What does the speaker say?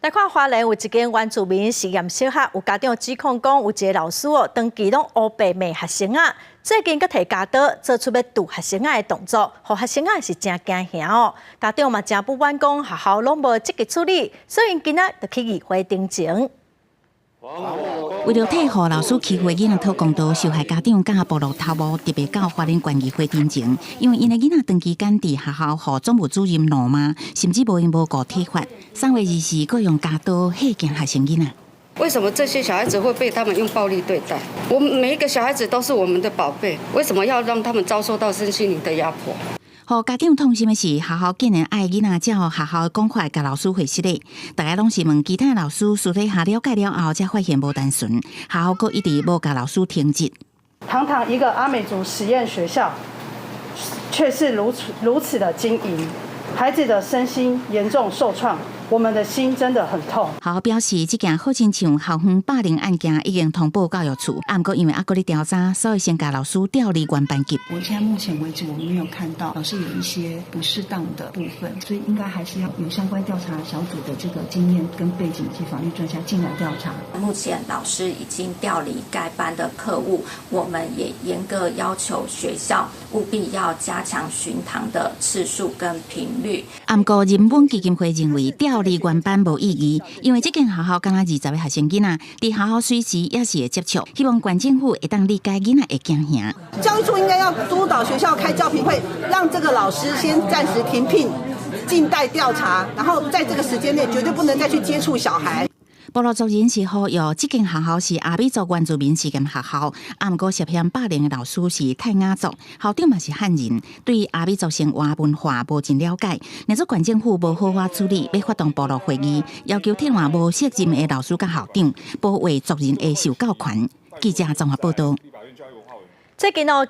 來看花蓮有一間原住民實驗小學，有家長指控講，有一个老師哦，長期攏烏白罵學生仔，最近閣提鉸刀做出欲挃學生仔的動作，予學生仔是誠驚嚇哦。家長嘛誠不滿，講學校攏無積極處理，所以𪜶今仔就去議會陳情。為著替予老師欺負的囡仔討公道，受害家長佮部落頭目特別到花蓮縣議會陳情，因為𪜶的囡仔長期間佇學校予總務主任怒罵，甚至無緣無故體罰。3月24，閣用鉸刀嚇驚學生囡仔。為什麼這些小孩子會被他們用暴力對待？我們每一個小孩子都是我們的寶貝，為什麼要讓他們遭受到身心靈的壓迫？予家長痛心的是，學校竟然愛囡仔照學校的講法共老師回釋咧。大家攏是問其他老師私底下了解了後，才發現無單純。學校閣一直無共老師停職。堂堂一個阿美族實驗學校，卻是如此如此的經營，孩子的身心嚴重受創，我們的心真的很痛。學校表示，這件好親像校園霸凌案件已經通報教育處，毋過因為猶閣咧調查，所以先共老師調離原班級。我現在目前為止，我們沒有看到老師有一些不適當的部分，所以應該還是要有相關調查小組的這個經驗跟背景及法律專家進來調查。目前老師已經調離該班的課務，我們也嚴格要求學校務必要加強巡堂的次數跟頻率。毋過人本基金會認為調離原班無意義，因為這間學校敢若20個學生囡仔，佇學校隨時也是會接觸，希望縣政府會當理解囡仔的驚嚇。教育處應該要督導學校開教評會，讓這個老師先暫時停聘，靜待調查，然後在這個時間內絕對不能再去接觸小孩。部落族人是呼籲，這間學校是阿美族原住民實驗學校，毋過涉嫌霸凌的老師是泰雅族，校長嘛是漢人，對阿美族生活文化無真了解。若說縣政府無好好處理，欲發動部落會議，要求撤換無責任的老師佮校長，保衛族人的受教權。記者綜合報道。最近哦。